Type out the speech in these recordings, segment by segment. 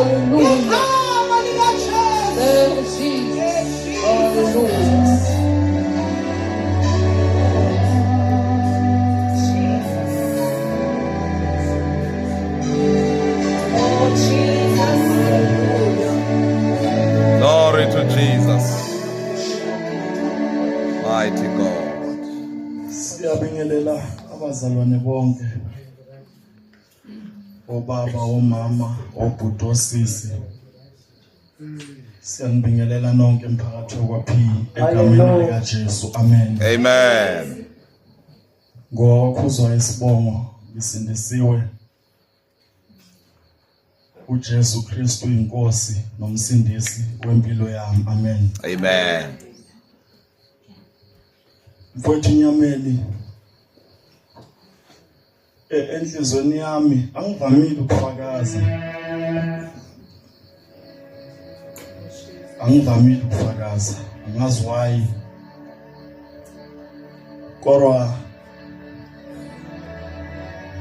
Hallelujah. Igama likaJesu. Thank you, Jesus. Hallelujah. Oh Jesus. Glory to Jesus. Mighty God. Siyabingelela abazalwane bonke. Obaba, omama, obhuti, osisi. Siyanibingelela nonke emphakathi wakwa P egameni lika Jesu. Amen. Amen. Ngokhuzwa isibongo ngisindisiwe. uJesu Kristu inkosi nomsindisi wempilo yami. Amen. Amen. Mfowethu Nyameli enhlizweni yami angivamile ukufakaza. Angivamile ukufakaza. Angazi why. Kodwa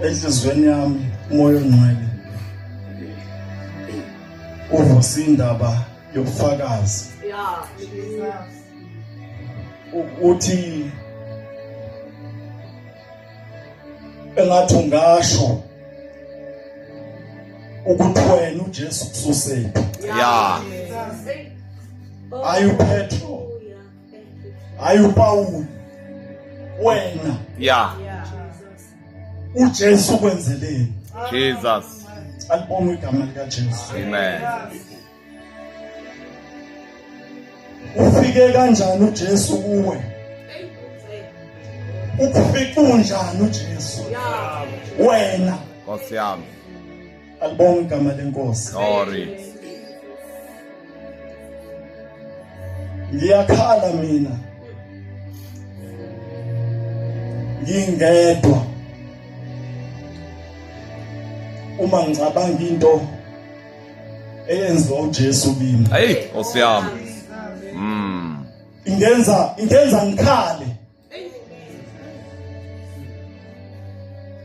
enhlizweni yami umoya ongcwele uvusa indaba yobufakazi. Yeah. Jesus. Uthi engathi ungasho ukuthi wena uJesu kususephi. Yeah. Hayi uPetro, hayi uPaul, wena Yeah. uJesu kwenzeleni. Jesus. Alibongwe igama likaJesu. Amen. Ufike kanjani uJesu kuwe? Ukufika unjani uJesu wena? Nkosi yami. Alibongwe igama lenkosi. Glory. Ngiyakhala mina ngingedwa uma ngicabanga into eyenziwa uJesu kimi. Hey, Nkosi yami. Ingenza ngikhale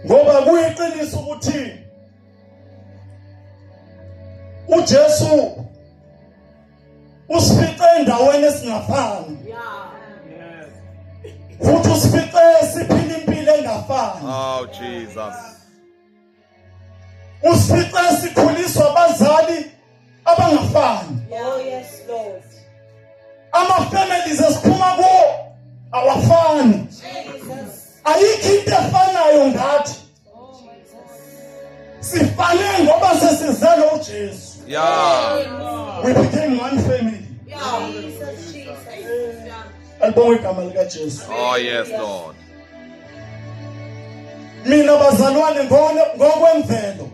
ngoba kuyiqiniso ukuthi uJesu usifice endaweni esingafani. Futhi usifice siphila impilo engafani. Oh Jesus. Usifice sikhuliswa abazali abangafani. Oh yes, Lord. Ama families esiphuma kuwo awafani. Jesus. Ayikho into efanayo ngathi. Sifane ngoba sesizele uJesu. Yeah. We became one family. Jesus, Jesus. Alibongwe igama likaJesu. Oh yes, Lord. Mina bazalwane ngokwemvelo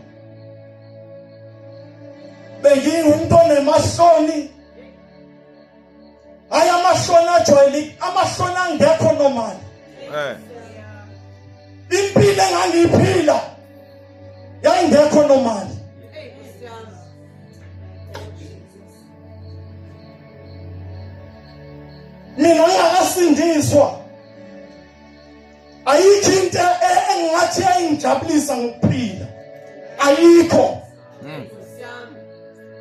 bengingumuntu onemahloni. Hayi amahloni ajwayelekile, amahloni angekho normal. Impilo engangiyiphila yayingekho normal. Mina ngingakasindiswa ayikho into engingathi yayingijabulisa ngokuphila, ayikho.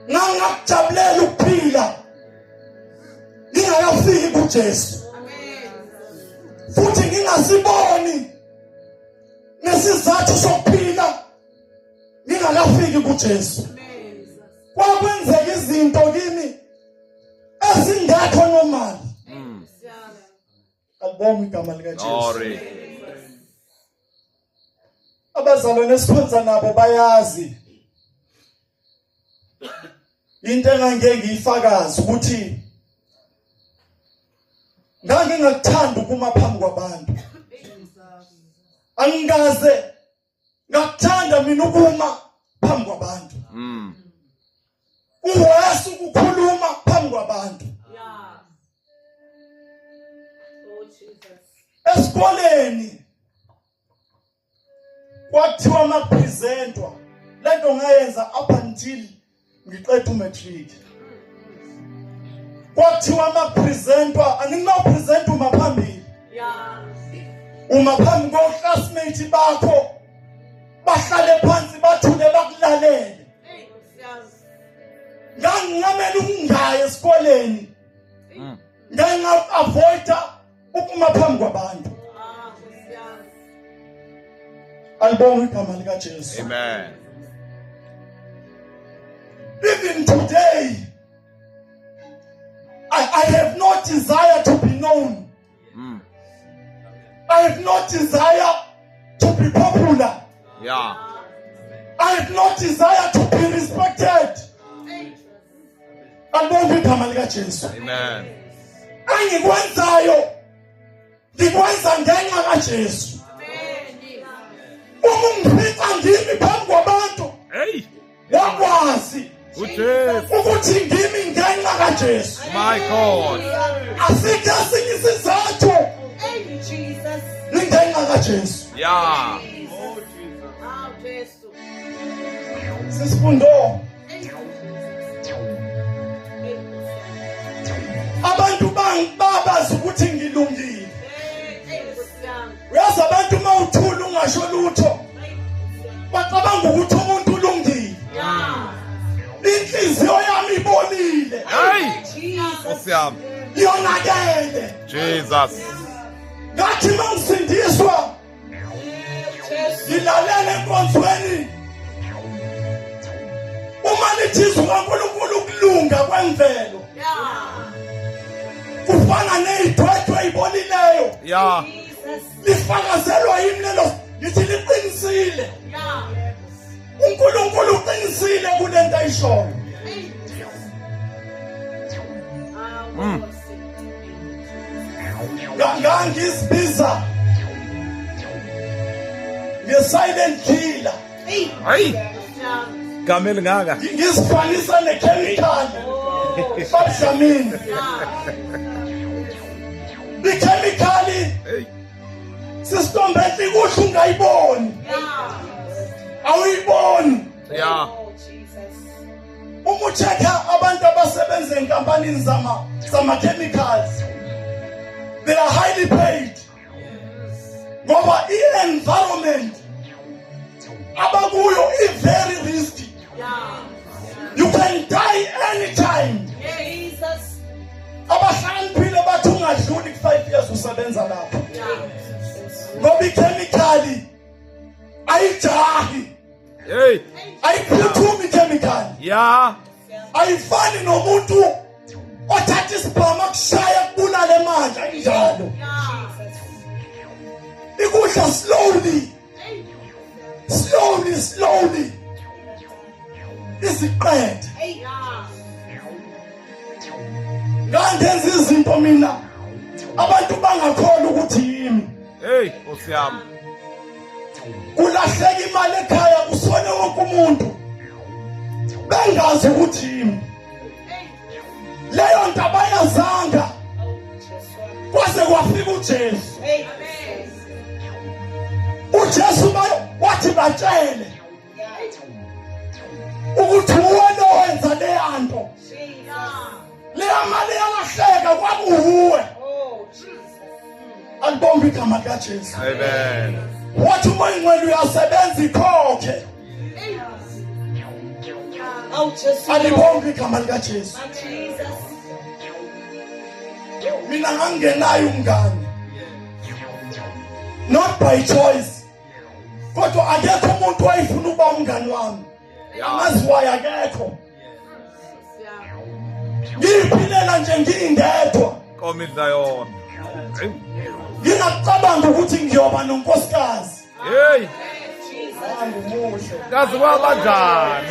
Ngangakujabulela ukuphila ngingakafiki kuJesu, futhi ngingasiboni nesizathu sokuphila ngingakafiki kuJesu. Kwakwenzeka izinto kimi ezingekho normal. Alibongwe igama likaJesu. Glory. Abazalwane esikhonza nabo bayazi into engangeke ngiyifakaze ukuthi ngangingakuthanda ukuma phambi kwabantu. Angikaze ngakuthanda mina ukuma phambi kwabantu. Uwesu ukukhuluma phambi kwabantu. Oh Jesus. Esikoleni kwathiwa makupresentwa lento ngayenza up until ngiqeda umatric. Kwathiwa makupresentwa anginawu present uma phambili. Uma phambi ko-classmate bakho bahlale phansi bathule bakulalele. Ngangincamela ukungayi esikoleni. Ngangi-avoida ukuma phambi kwabantu. Alibonge igama likaJesu. Amen. Even today, I have no desire to be known. I have no desire to be popular. I have no desire to be respected. Alibonge igama likaJesu. Amen. Engikwenzayo ngikwenza ngenxa kaJesu. Uma ungifica ngimi phambi kwabantu, Hey. wakwazi uJesu. ukuthi ngimi ngenxa kaJesu. My God. Asikho esinye isizathu, Jesus. ningenxa kaJesu. Ah, Jesu. Sisifundo, abantu babazi ukuthi ngilungile. Uyazi abantu uma uthula ungasho lutho, bacabanga ukuthi umuntu ulungile. Inhliziyo yami ibolile, Hey. Jesus. Nkosi yami. yonakele. Jesus. Ngathi mangisindiswa ngilalele enkonzweni, uma lithi izwi kaNkulunkulu ukulunga kwemvelo kufana ney'dwedwe ey'bolileyo, lifakazelwa yimi lelo, ngithi liqinisile. uNkulunkulu uqinisile kule nto ayishoyo. Ngangizibiza nge-silent killer. Hey. Gama elingaka. Ngizifanisa ne-chemical, babudlamini, ikhemikhali. Hey. Sisitombehle kuhle ungayiboni, awuyiboni. Uma uchecka abantu abasebenza enkampanini zama chemicals, they are highly paid ngoba i-environment abakuyo i-very risky. You can die anytime. Jesus. Abahlakaniphile bathi ungadluli ku-5 years usebenza lapho, ngoba ikhemikhali ayijahi. Hey. Ayiphuthumi ikhemikhali. Ayifani nomuntu othatha isibhamu akushaya kubulale manje, ayinjalo. Ikudla slowly, slowly, slowly, iziqede. Ngangenza izinto mina abantu bangakholwa ukuthi yimi. Hey, Nkosi yami. Kulahleka imali ekhaya, kusone wonke umuntu bengazi ukuthi yimi. Leyo nto abayazanga kwaze kwafika uJesu. uJesu wathi batshele ukuthi uwe owenza leya nto, leya mali yalahleka kwakuwuwe. Alibonge igama likaJesu. Amen. Wathi uMoya Ingcwele uyasebenza, ikhokhe. Oh, Jesu. Alibonge igama likaJesu. Jesus. Mina ngangingenayo umngane, not by choice, kodwa akekho umuntu wayefuna ukuba umngani wami. Angazi why, akekho. Ngiyiphilela nje ngiyindedwa. Inkomo idla yona. Hey. Ngingakucabanga ukuthi ngiyoba nonkosikazi. Hey. Angimuhle. Kazi kwabanjani?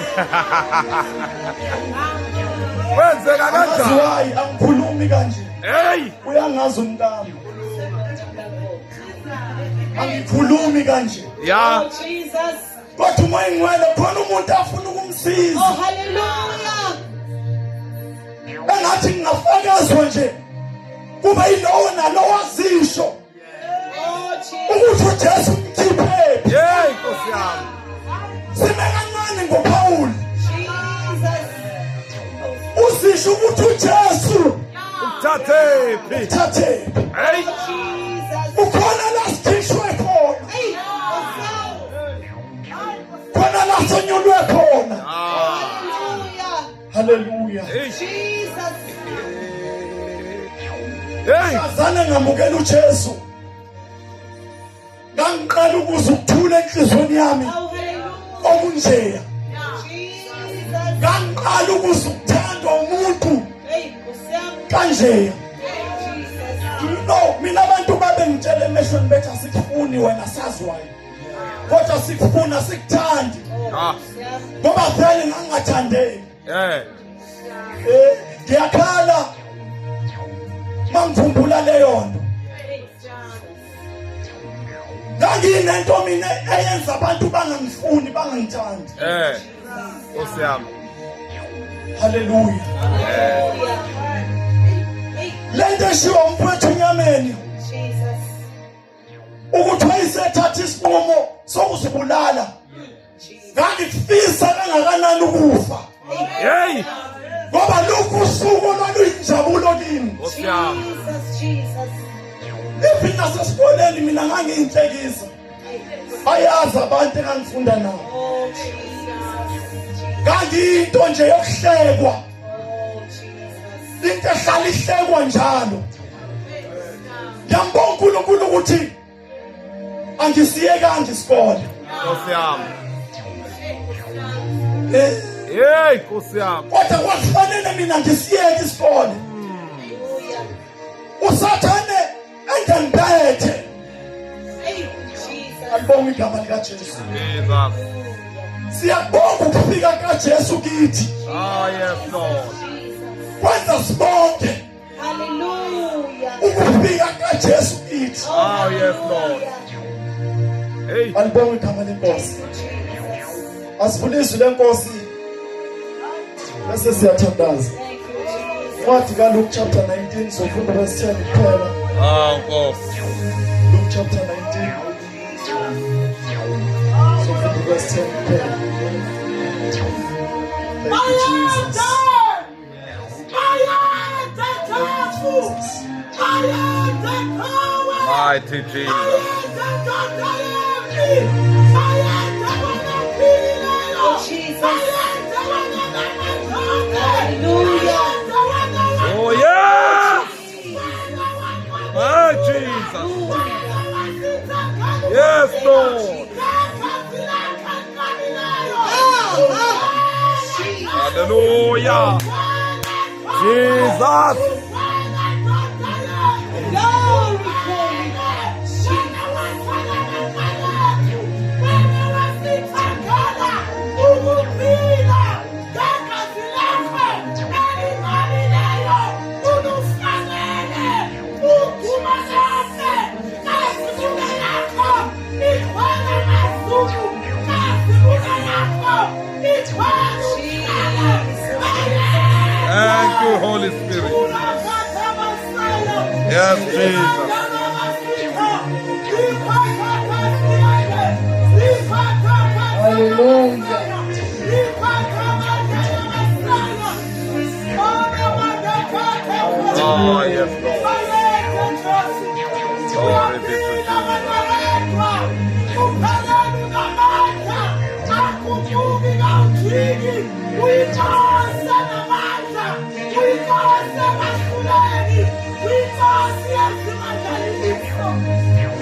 Kwenzeka Angazi kanjani? why angikhulumi kanje. Hey. Uyangazi umntami, angikhulumi kanje. Yeah. Oh, Jesus. Kodwa uMoya Ingcwele khona umuntu afuna ukumsiza. Oh, hallelujah. Engathi ngingafakazwa nje kube yilowo nalowo azisho Oh, Jesus. ukuthi uJesu umkhiphe. Hey, Nkosi yami. Sime kancane ngoPaul. Jesus. Uzisho ukuthi uJesu Uthathe phi? uthathe. Hey. Jesus. Ukhona la sikhishwe khona, Hey. khona la sonyulwe khona. Ah. Hallelujah. Haleluya. Hey. Jesus. Hey. Azange ngamukela uJesu. Ngangiqala ukuzwa ukuthula enhliziyweni yami Oh, hallelujah. okunjeya. Jesus. Ngangiqala ukuzwa ukuthandwa umuntu Hey, Nkosi yami. kanjeya. Hey, Jesus. No, mina abantu babengitshela emehlweni bethi asikufuni wena saziwayo. Kodwa sikufuna sikuthandi Oh, Ah. Nkosi yami. ngoba vele ngangingathandeki. Eh. Eh, ngiyakhala mangikhumbula leyo nto. Hey, Jesus. Nganginento mina eyenza abantu bangangifuni bangangithandi. Eh. Nkosi yami. Haleluya. Hallelujah. Hey, Lento eshiwo umfowethu unyameni Jesus. ukuthi wayesethatha isinqumo sokuzibulala. Jesus. Ngangifisa kangakanani ukufa Hey. ngoba lokhu usuku olwaluyinjabulo kimi. Nkosi yami. Jesus, Jesus. Even nasesikoleni mina ngangiyinhlekisa. Bayazi abantu engangifunda nabo. Oh, Jesus. Ngangiyinto nje yokuhlekwa. Oh, Jesus. Into ehlala ihlekwa njalo. Ngiyambonga uNkulunkulu ukuthi angisiyekanga isikole. Nkosi yami. Eh, Hey, Nkosi yami. kodwa kwakufanele mina ngisiyeke isikole. Hallelujah. Usathane engangiphethe. Hey, Jesus. Alibonga igama likaJesu. Jesus. Siyabonga ukufika kaJesu kithi. Ah, yes, Lord. Jesus. Kwenza sibonge Hallelujah. ukufika kaJesu kithi. Ah, yes, Lord. Hey. Alibonga igama lenkosi. Jesus. Asivule izwi lenkosi. Bese siyathandaza. Thank you, Jesus. Incwadi kaLuke chapter 19 sofunda verse 10 kuphela. Ah, Nkosi. Luke chapter 19. Sofunda verse 10 kuphela. Thank you, Jesus. Jesus. Mighty Jesus. Oh, Jesus. Hallelujah. Oh, yes. Ah, Jesus. Yes, Lord. Hallelujah. Jesus. Glory, glory. Thank you, Holy Spirit. Yes, Jesus. Hallelujah. Oh, yes, Lord. Glory be to Jesus.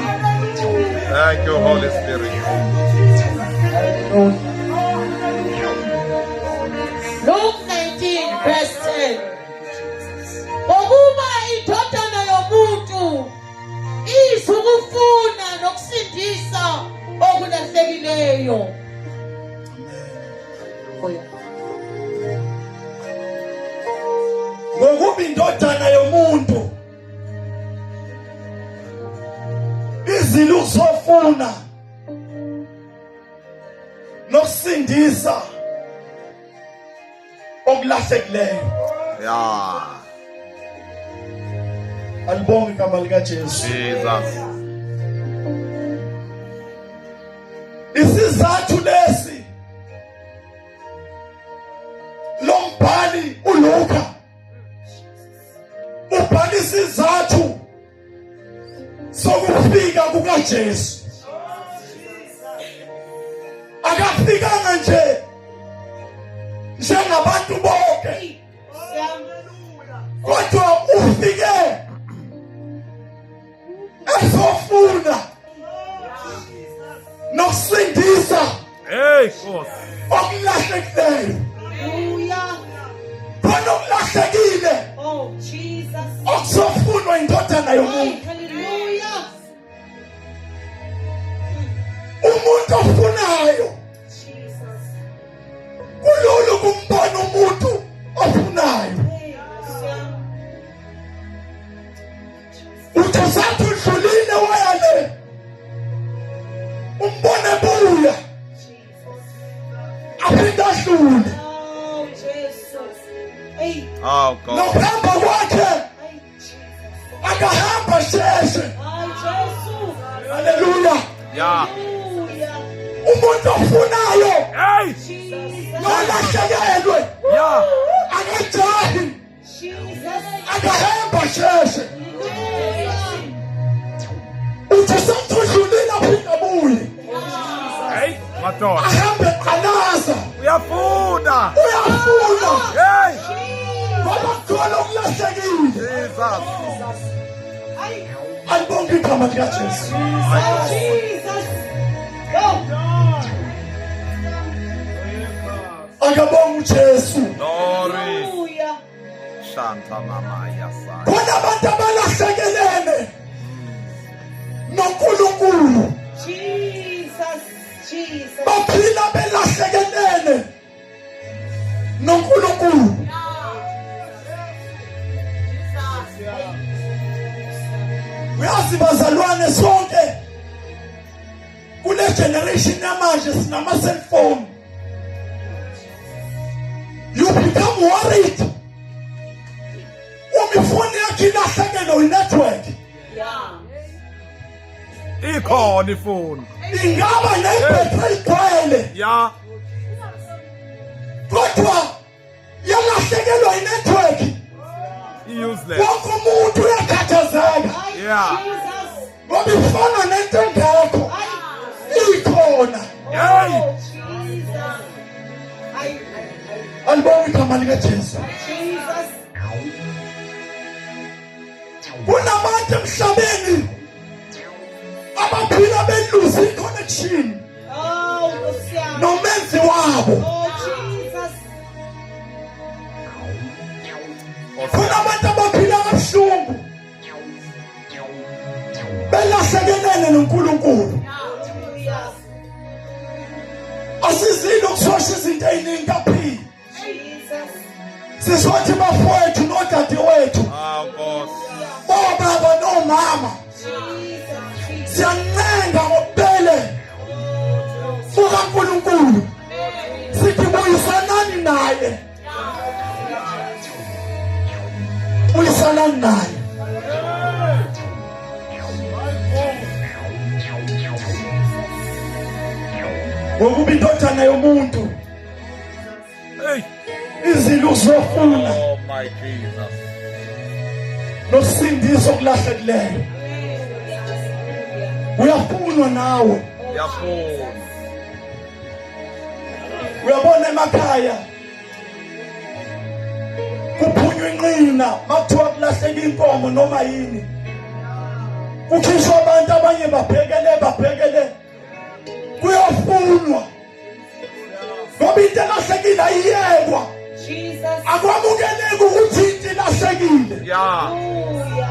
Thank you, Holy Spirit. Hallelujah. Luke 19 verse 10. Ngokuba indodana yomuntu izukufuna nokusindisa okulahlekileyo. Oya. Ngokuba indodana yomuntu izile ukuzofuna nokusindisa okulahlekileyo. Yeah. Alibonge igama likaJesu. Jesus. Isizathu lesi lombhali uLuka ubhala isizathu sokufika kukaJesu. Akafikanga nje njengabantu bonke. Okulahlekileyo. Khona okulahlekile. Oh Jesus. Okuzofunwa indodana yomuntu. Hallelujah. Umuntu ofunayo. Jesus. Kulula ukumbona umuntu ofunayo. Uthi usathi udlulile waya le. Umbone buya. Aphinde adlule. Oh Jesus. Hey. Oh God. Nokuhamba kwakhe Hey Jesus. akahamba sheshe. Hayi Jesu. Haleluya. Yeah. Hallelujah. Umuntu ofunayo Hey. Jesus. nolahlekelwe Yeah. akajahi Jesus. akahamba sheshe. Hallelujah. Uthi usathi udlulile aphinde abuye. Hey, madoda. Ahambe qalaza. Uyafuna. Uyafuna. Hey. Ngoba kukhona okulahlekile. Jesus. Alibonge igama likaJesu. Jesus. Go. Akabonge uJesu. Glory. Hallelujah. Shanta mama yasaya. Khona abantu abalahlekelene noNkulunkulu. Jesus. Jesus. Baphila belahlekelene noNkulunkulu. Uyazi bazalwane sonke kule generation yamanje sinama cellphone. You become worried. Uma ifoni yakho ilahlekelwe i-network. Yeah. Ikhona ifoni. Ingaba nebhetri igcwele. Yeah. Kodwa yalahlekelwa i-network. Useless. Wonke umuntu uyakhathazeka. Hayi Yeah. Jesus. Ngoba ifana nento engekho. Ikhona. Hey. Oh Jesus. Hayi. Alibonge igama likaJesu. Jesus. Kunabantu emhlabeni abaphila beluze i-connection Oh Nkosi yami. nomenzi wabo. Oh Jesus. Kunabantu abaphila kabuhlungu belahlekelene noNkulunkulu. Hallelujah. Asizile ukusosha izinto eziningi kaphila. Jesus. Sizothi bafowethu nodadewethu, Oh Nkosi. obaba nomama, Jesus. Jesus. siyancenga ngobubele bukaNkulunkulu. Sithi buyisanani naye. Buyisanani naye. Ngokuba indodana yomuntu Hey. izile uzofuna Oh my Jesus. nosindiso okulahlekileyo. Uyafunwa nawe. Uyafuna. Uyabona emakhaya kuphunywa inqina makuthiwa kulahleka inkomo noma yini, kukhishwa abantu abanye babhekele kuyofunwa ngoba into elahlekile ayiyekwa. Jesus. Akwamukeleki ukuthi into ilahlekile. Yeah. Hallelujah.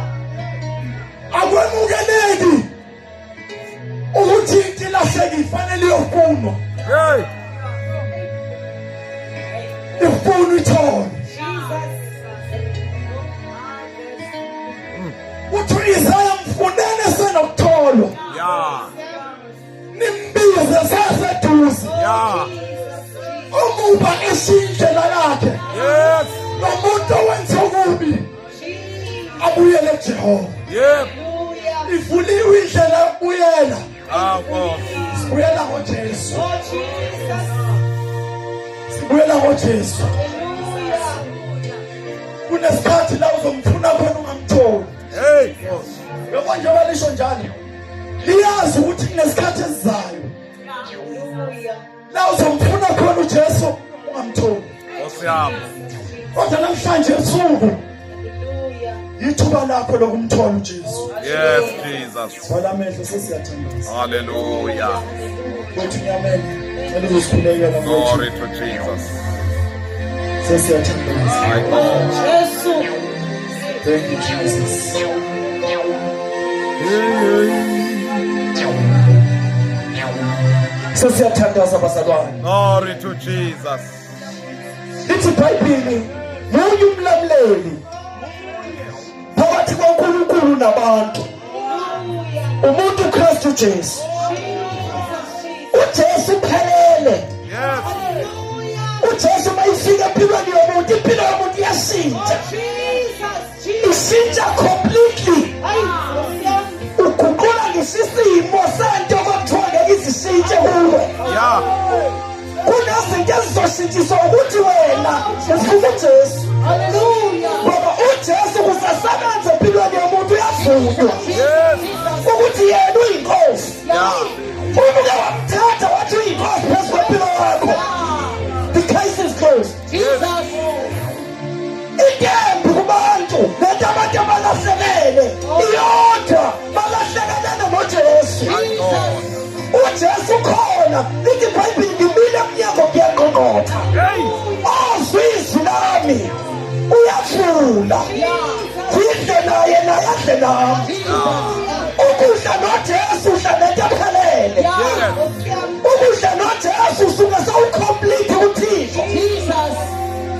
Akwamukeleki ukuthi into ilahlekile, ifanele iyofunwa. Hey. Ifuna ithole. Jesus. Uthi Isaya mfunene senokutholwa. Yeah. Nimbize seseduze. Yeah. Umuba esindlela yakhe. Yes. Nomuntu owenza okubi Jesus. abuyele kuJehova. Yep. Hallelujah. Ivuliwe indlela yokubuyela. Oh Nkosi. Sibuyela ngoJesu. Oh Jesus. Sibuyela ngoJesu. Hallelujah. Kunesikhathi la uzomfuna khona ungamtholi. Hey Nkosi. Yabo njengoba lisho njalo. Liyazi ukuthi kunesikhathi esizayo. Hallelujah. La uzomfuna khona uJesu ungamtholi. Nkosi yami. Kodwa namhlanje ebusuku Hallelujah. ithuba lakho lokumthola uJesu. Yes Jesus. Vala amehlo sesiyathandaza. Hallelujah. Wethu nyameni. Cela uzosikhulekela mfowethu. Glory to Jesus. Sesiyathandaza. My God. Jesu. Thank you Jesus. Sesiyathandaza bazalwane. Glory to Jesus. Lithi iBhayibheli munye umlamuleli phakathi kwaNkulunkulu nabantu. Umuntu uKristu Jesu. UJesu uphelele. Yes. UJesu mayifika empilweni yomuntu, impilo yomuntu iyashintsha. Jesus, Jesus. Ishintsha completely. Ay, Nkosi yami. Uguqula ngisho isimo sento kwakuthiwa ngeke izishintshe kuwe. Yeah. Kunezinto ezizoshintshiswa ukuthi wena ufuna uJesu. Hallelujah. Ngoba uJesu kusasebenza empilweni yomuntu uyavunywa. Yes. Ukuthi yena uyinkosi. Yeah. Uma uke wamthatha wathi uyinkosi phezu kwempilo yakho. The case is closed. Jesus. Intembi kubantu lento abantu abalahlekele iyodwa balahlekelene noJesu. My God. uJesu khona lithi iBhayibheli ngimile emnyango ngiyangqongqotha. Hey. Ozwa izwi lami uyavula. Ngidle naye naye adle nami. Ukudla noJesu udla nento ephelele. Yes. Ukudla noJesu usuke sewucomplete kuThixo. Jesus.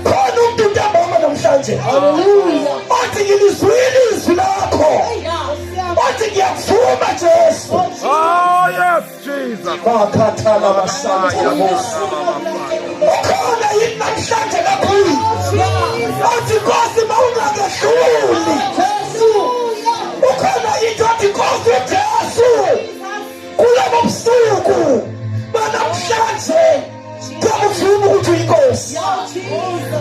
Khona umuntu ntambama namhlanje Hallelujah. othi ngilizwile izwi lakho. Othi ngiyakuvuma Jesu. Oh yes, Jesus. Bakhathala basantha bosi. Ukhona yini namhlanje kakhulu? Othi Nkosi mawungakehluli. Jesu. Ukhona yini othi Nkosi uJesu? Kulobo busuku banamhlanje ngiyakuvuma ukuthi uyinkosi.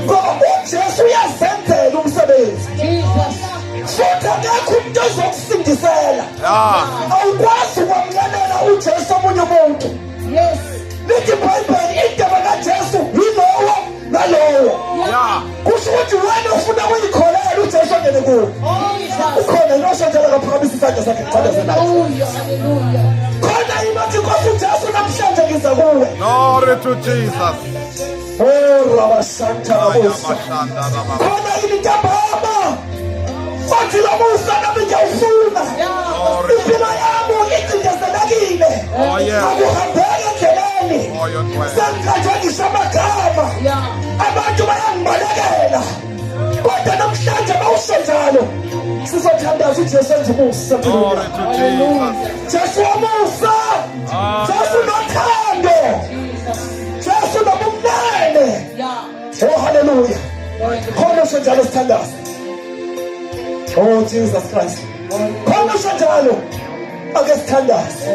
Ngoba uJesu uyazenzela umsebenzi. Jesus. Futhi akekho umuntu ozokusindisela. Yeah. Awukwazi ukwamukela uJesu omunye umuntu. Yes. Lithi iBhayibheli indaba kaJesu yilowo nalowo. Yeah. Kusho ukuthi wena ufuna ukuyikholela uJesu angene kuwe. Jesus. Ukhona yini oshontela kaphakamisa isandla sakhe ngithandaze naye. Hallelujah. Hallelujah. Khona yini othi Nkosi uJesu namhlanje ngiza kuwe. Glory to Jesus. Oh Rabasanta Rabosa. Ayabashanda Rababa. Khona yini ntambama othi lo musa nami ngiyawufuna. Glory. Impilo yami icindezelekile. Oh yes. Akuhambeki endleleni. Oh your dwell. Sengiqanjwe ngisho amagama. Abantu bayangibalekela. Kodwa namhlanje bawusho njalo. Sizothandaza uJesu enze umusa empilweni Glory yakho. to Jesus. Jesu wamusa. Ah, Jesu nothando. Jesu nobumnene. Oh hallelujah. Khona usho njalo sithandaza. Oh Jesus Christ. Khona usho njalo. Ake sithandaze.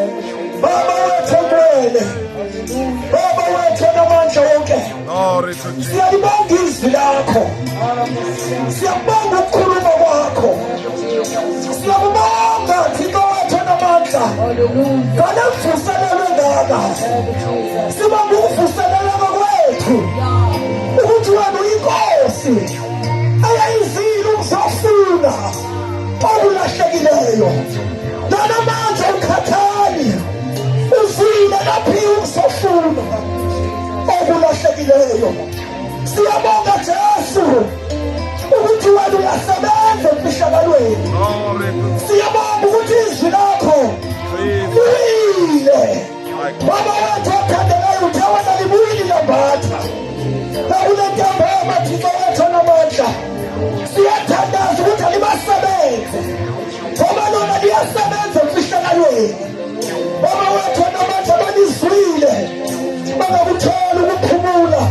Baba wethu ongcwele. Baba wethu onamandla wonke. Glory to Jesus. Siyalibonga izwi lakho. Siyabonga ukukhuluma kwakho. Siyabonga Thixo wethu onamandla. Ngale mvuselelo engaka. Sibonga ukuvuseleleka kwethu. Ukuthi wena uyinkosi eyayizile ukuzofuna okulahlekileyo. Nanamandla ukhathali. Uzile laphiwe ukuzofuna okulahlekileyo. Siyabonga Jesu ukuthi wena uyasebenza emfihlakalweni. Glory to Siyabonga ukuthi izwi lakho Jesus. libuyile. My God. Baba wethu othandekayo uthe wena libuyile lambatha. Nakule ntambama Thixo wethu onamandla. Siyathandaza ukuthi alibasebenze. Ngoba lona liyasebenza emfihlakalweni. Baba wethu onamandla balizwile. Bangakuthola ukuphumula.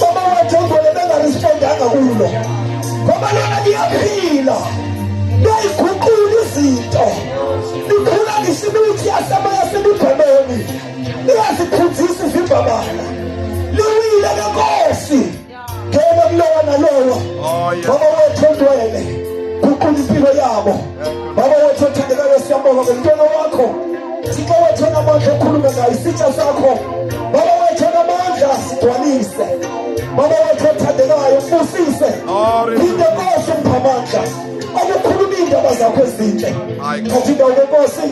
Baba wethu ongcwele bengarespondanga kulo. Ngoba lona liyaphila. Liyayiguqula izinto. Likhula ngisho imithi yasemoya semigomeni. Liyaziphuzisa izimbabala. Liwile lenkosi. Ngena kulowa nalowa. Oh yes. Baba wethu ongcwele, guqula impilo yabo. Baba wethu othandekayo siyabonga ngomntwana wakho. Thixo wethu onamandla okhulume ngayo isitsha sakho. Baba wethu onamandla sigcwalise. Baba wethu othandekayo ubusise. Glory to Phinde Nkosi umphamandla. Akukhuluma iy'ndaba zakho ezinhle. My God. Thatha indawo lenkosi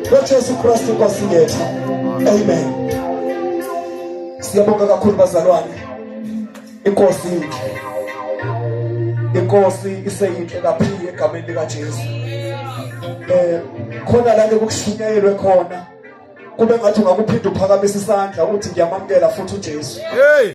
ngoJesu Kristu Nkosi yethu. Amen. Siyabonga kakhulu bazalwane. Inkosi inhle. Inkosi iseyinhle kaphili egameni likaJesu. Eh khona la ke kushunyayelwe khona kube ngathi ungakuphinda uphakamisa isandla uthi ngiyamamukela futhi uJesu. Hey.